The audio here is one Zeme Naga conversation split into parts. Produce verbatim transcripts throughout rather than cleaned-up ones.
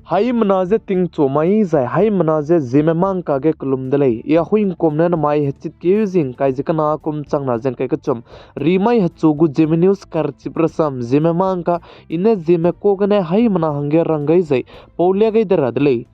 Haimena ze tingchu mai zai haimena ze Zeme mangka ge kelum de lei. I a huingkum ne namai hechitkeu zing kai ze kena kum changna zeng kai kechum. Rimai hechu gu Zeme News karchip rasam Zeme mangka, i ne Zeme ka gene haimena hangge rang gai zai pau lia gai de ra de lei.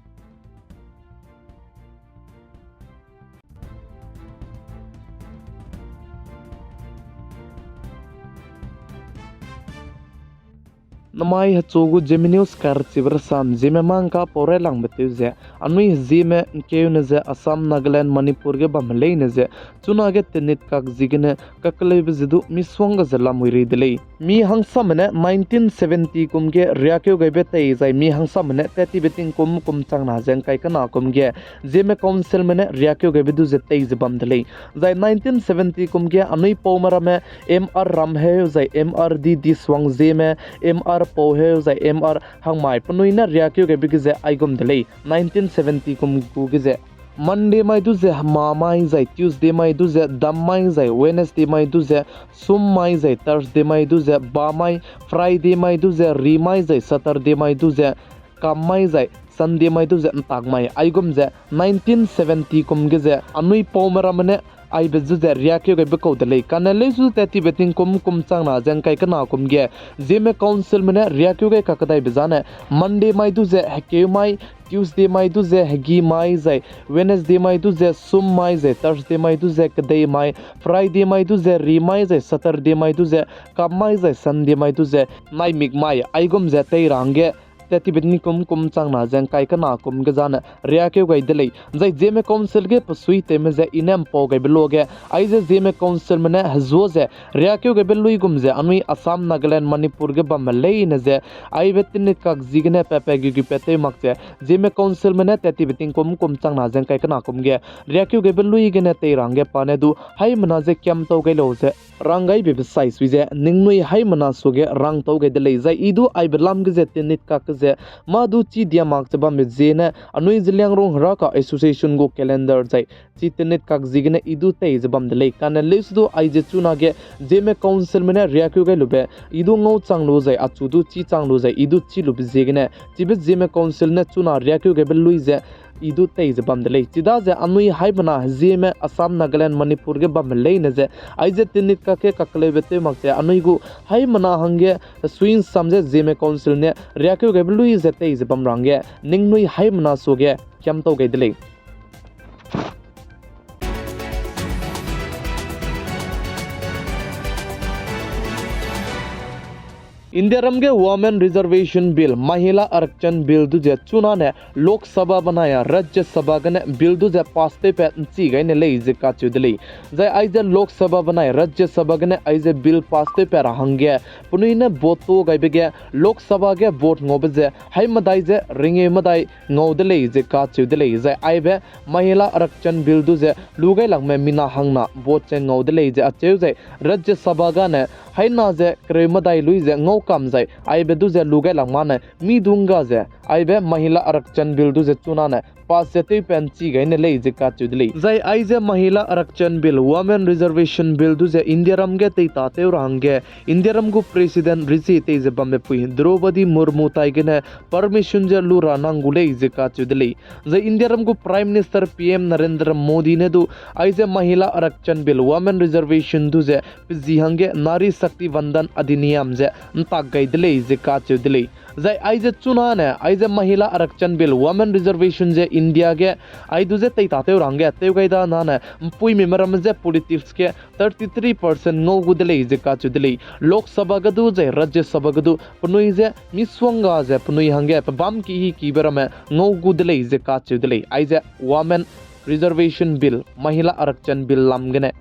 Namai hechu gu Zeme News karchip rasam Zeme mangka pau railangbe tew ze, anui Zeme ngkeune ze Assam, Nagaland, Manipur ge bam leine ze, chunage tenit kak ziegene kakeleube ze du misongga ze lamui ri de lei. Mi hangsamme ne nineteen seventy kum ge riakeu gaibe tei zai mi hangsamme ne tattibe tingkum kum changna ze ngkai kena kum ge, Zeme Councilme ne riakeu gaibe du ze tei ze bam de lei. Zai nineteen seventy kum ge anui paume ramme M R Ramheu zai M R D Disuang Zeme, M R Pauheu zai M R Hangmai penui ne riakeu gaibe ge ze aigum de lei, nineteen seventy kum gu ge ze. Monday mai du ze Hema mai zai Tuesday mai du ze Dam mai zai Wednesday mai du ze Sum mai zai Thursday mai du ze Ba mai, Friday mai du ze Ri mai zai Saturday mai du ze Kam mai zai Sunday mai du ze Ntak mai, aigum ze nineteen seventy kum ge ze anui paume ramme ne aibe zu ze riakeu gaibe kau de lei. Kane leuse du tattibe tingkum kum changna ze ngkai kena kum ge, Zeme Councilme ne riakeu gai kakdaibe zane, Monday mai du ze Hekeu mai, Tuesday mai du ze Hegi mai zai, Wednesday mai du ze Sum mai zai, Thursday mai du ze Kedei mai, Friday mai du ze Ri mai zai, Saturday mai du ze Kam mai zai, Sunday mai du ze Naimik mai, aigum ze tei ra hangge, tattibe tingkum kum changna ze ngkai kena kum ge zane riakeu gai de lei. Zai Zeme Council ge pesuitewme ze i ne mpau gaibe luage, aize Zeme Councilme ne hezua ze riakeu gaibe luigum ze anui Assam, Nagaland, Manipur ge bamme leine ze, aibe tenit kak ziegene patpat guigui pat tew mak ze, Zeme Councilme ne tattibe tingkum kum changna ze ngkai kena kum ge riakeu gaibe lui gene tei ra hangge pa ne du haimena ze kiamtau gai lau ze rang gaibe besai sui ze, ningnui haimena suage rangtau gai de lei. Zai i du aibe lam ge ze tenit kak ge ze, mâ du chi dia mak ze bambe ziene, anui Zeliangrong Heraka Association gu calendar zai chi tenit kak ziegene i du tei ze bam de lei. Kane leuse du aize chunage Zeme Councilme ne riakeu gai lube, i du ngau chang lu zai, achu du chi chang lu zai, i du chi lube ziegene, chibe Zeme Council ne chuna riakeu gaibe lui ze, i du tei ze bam de lei. Chidaze anui haimena Zeme Assam, Nagaland, Manipur ge bamme leine ze, aize tenit kak ge kakleube tew mak ze, anui gu haimena hangge sui'nsam ze Zeme Council ne riakeu gaibe lui ze tei ze bam ra hangge, ningnui haimena suage kiamtau gai de lei. Indiaram ge Women Reservation Bill, Mahila Arakchan Bill du ze chunane Lok Sabha benai a Rajya Sabha gene bill du ze pass tewpat nchi gai ne lei ze kacheu de lei. Zai aize Lok Sabha benai Rajya Sabha gene aize bill pass tewpat ra hangge, penui ne vote tu gaibe ge Lok Sabha ge vote ngaube ze haimedai ze ringeu medai ngau de lei ze kacheu de lei. Zai aibe Mahila Arakchan Bill du ze lu gai lakme mina hangna vote ze ngau de lei ze acheu zai Rajya Sabha gane haina ze kereu medai lui ze ngau kam zai aibe du ze lu gai lak mane mi du ngga ze aibe Mahila Arakchan Bill du ze chunane pass ze tewpat nchi gai ne lei ze kacheu de lei. Zai aize Mahila Arakchan Bill, Women Reservation Bill du ze Indiaram ge teitatew ra hangge, Indiaram gu President rizie tei ze bambe pui Droupadi Murmu tai gene permission ze lu ra nang gu lei ze kacheu de lei. Zai Indiaram gu Prime Minister P M Narendra Modi ne du aize Mahila Arakchan Bill, Women Reservation du ze pe zi hangge Nari Shakti Vandan Adhiniyam ze ntak gai de lei ze kacheu de lei. Zai aize chunane, aize Mahila Arakchan Bill, Women Reservation ze India ge ai du ze teitatew ra hangge tew gai da nane mpuimime ramme ze politics ge thirty three percent ngau gu de lei ze kacheu de lei. Lok Sabha ge du zai Rajya Sabha ge du penui ze misongga ze penui hangge pebâm kihîkibe ramme ngau gu de lei ze kacheu de lei. Aize Women Reservation Bill, Mahila Arakchan Bill lam gene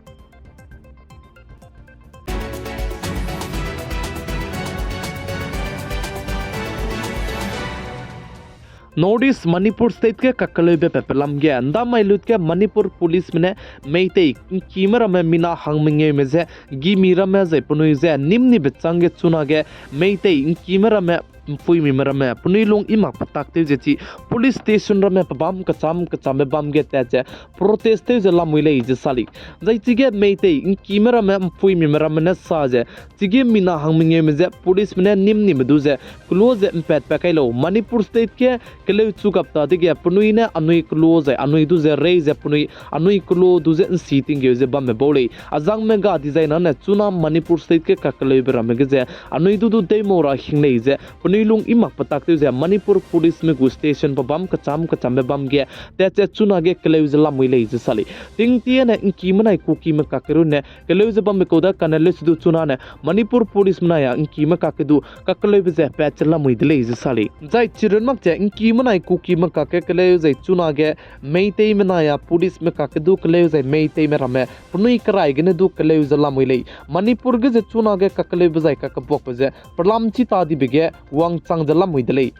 North East Manipur State ge kakeleube pepelam ge, ndamai lut ge Manipur Policeme ne Meitei ngkime ramme mina hang mengeume je, gimi ramme zai penui je nimni bechâng ge chunage Meitei ngkime ramme ’mpuimime ramme penui lung i mak petak tew ze chi police station ramme pebâm kechâm kechâmbe bam ge tat ze protest tew ze lamui lei ze sa lei. Zai chige Meitei ’ngkime ramme ’mpuimime ramme ne sa ze, chige mina hang mengeume ze policeme ne nîm nîme du ze kelo ze ’mpatpat kai lau. Manipur State ge keleu chu gap ta dege penui ne anui kelo zai anui du ze rei ze penui anui kelo du ze ’nsi tinggeu ze bamme bau lei. Azangme ga dizai nane chuna Manipur State ge kakeleube ramme ge ze anui du du deimau ra hing lei ze penui lung i mak petak tew ze Manipur policeme gu station pebâm kechâm kechâmbe bam ge tat ze chunage keleu ze lamui lei ze sa lei. Tingtie ne ’ngkime nai Kukime kakge runne keleu ze bambe kau da kane leuse du chunane Manipur policeme nai a ’ngkime kakge du kakeleube ze pat ze lamui de lei ze sa lei. Zai chirun mak ze ’ngkime nai Kukime kakge keleu zai chunage Meiteime nai a policeme kakge du keleu zai Meiteime ramme penui kerai gene du keleu ze lamui lei. Manipur ge ze chunage kakeleube zai kakebuakbe ze pelam chi ta dibe ge wangchang ze lamui de lei.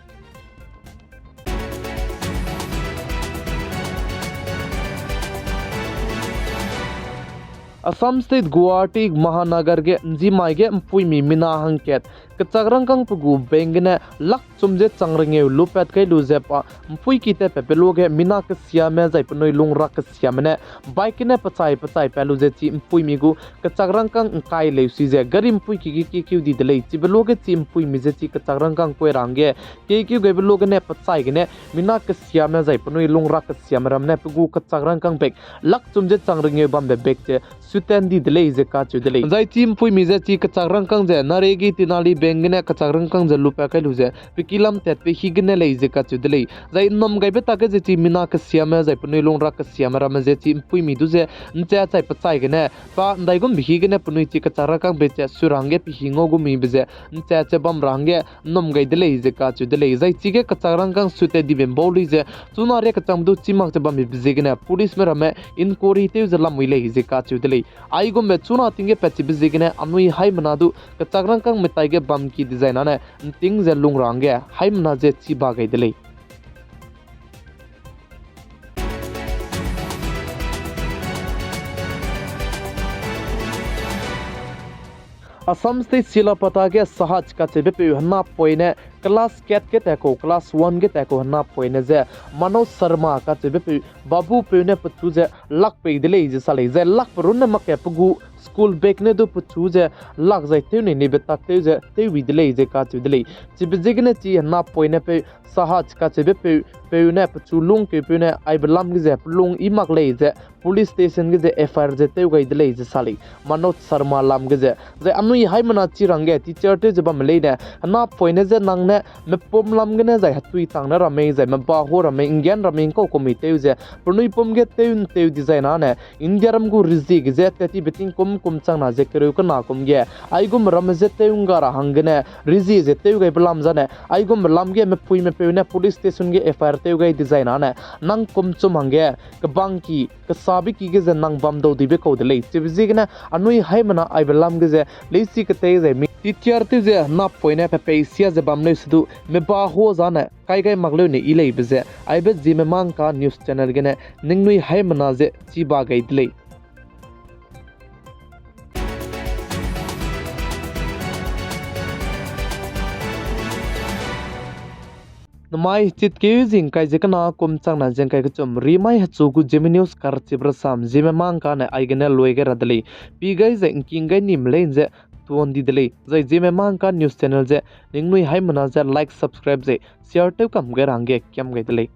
Assam State Guwahati Mahanagar ge ’nzimai ge ’mpuimi mina hangkat kechak rangkâng pe gu bank gene lak chum ze chang rengeu lupat kai lu ze pa ’mpuiki tatpatbe luage mina kesiame zai penui lung rak kesiame ne bike gene pechai pechai pat lu ze chi ’mpuimi gu kechak rangkâng ’ngkai leu si ze gari ’mpuiki ge kiekeu di de lei. Chibe luage chi ’mpuimi ze chi kechak rangkâng kui ra hangge kiekeu gaibe luage ne pechai gene mina kesiame zai penui lung rak kesiame ramme ne pe gu kechak rangkâng bag lak chum ze chang rengeu bambe bag ze suten di de lei ze kacheu de lei. Zai chi ’mpuimi ze chi kechak rangkâng ze Naregi Tinali bank gene kechak rangkâng ze lupat kai lu ze pe ki lam tatpe hi gene lei ze kacheu de lei. Zai ’nnum gaibe tak ge ze chi mina kesiame zai penui lung rak kesiame ramme ze chi ’mpuimi du ze ’ncha chai pechai gene pa ’ndaigumbe hi gene penui chi kechak rangkâng bag ze su ra hangge pe hi ngau gu mibe ze ’ncha che bam ra hangge ’nnum gai de lei ze kacheu de lei. Zai chige kechak rangkâng sute dibe ’mbau lui ze chuna ria kechangbe du chî mak ze bambe ziegene policeme ramme inquiry tew ze lamui lei ze kacheu de lei. Aigumbe chuna ting ge patchibe ziegene anui haimena du kechak rangkâng metai ge bam ki dezai nane ’nting ze lung ra hangge haimena ze chî ba gai de lei. Assam State Silapata ge Sahaj kacheubepeu henapoine class kat ge tat kau, class one ge tat kau henapoine ze Manoj Sharma kacheubepeu Babu peu ne pechu ze lak pei de lei ze sa lei. Zai lak pe runne mak ke pe gu school bag ne du pechu ze lak zai tew nei neibe tak tew ze tewbi de lei ze kacheu de lei. Chibe ziegene chi henapoine peu Sahaj kacheubepeu peu ne pechu lungkeupeu ne aibe lam ge ze pelung i mak lei ze police station ge ze F I R ze tew gai de lei ze sa lei, Manoj Sharma lam ge ze. Zai anui haimena chi ra hangge teacher tew ze bamme leine, henapoine ze nang ne mepum lam gene zai hetui tang ne ramme zai meba ho ramme ’nggen ramme ’ngkau kum mi tew ze penui pum ge tew ’ntew dezai nane India ram gu rezie ge ze tat tibe tingkum kum changna ze kereu kena kum ge aigumbe ramme je tew ’ngga ra hanggene rezie ze tew gaibe lam zane aigumbe lam ge mepuimepeu ne police station ge F I R tew gai dezai nane nang kum chum hangge kebang ki kesabe ki ge ze nang bam dau dibe kau de lei. Chibe ziegene anui haimena aibe lam ge ze leisi ketei zai mi teacher tew ze henapoine pe pei sia ze bam leu se du meba ho zane kai gai mak leu ne i leibe ze aibe Zeme Mangka News Channel gene ningnui haimena ze chî ba gai de lei. Namai chitkeu zingkai ze kena kum changna zingkai kechum rimai hechu gu Zeme News karchibe rasam Zeme Mangka ne aigene lui gai ra de lei. Pi gai ze ’ngking gai nim lei ze tuan di de lei. Zai Zeme Mangka News Channel ze ningnui haimena ze like, subscribe ze share tew kam gai ra hangge kiam gai de lei.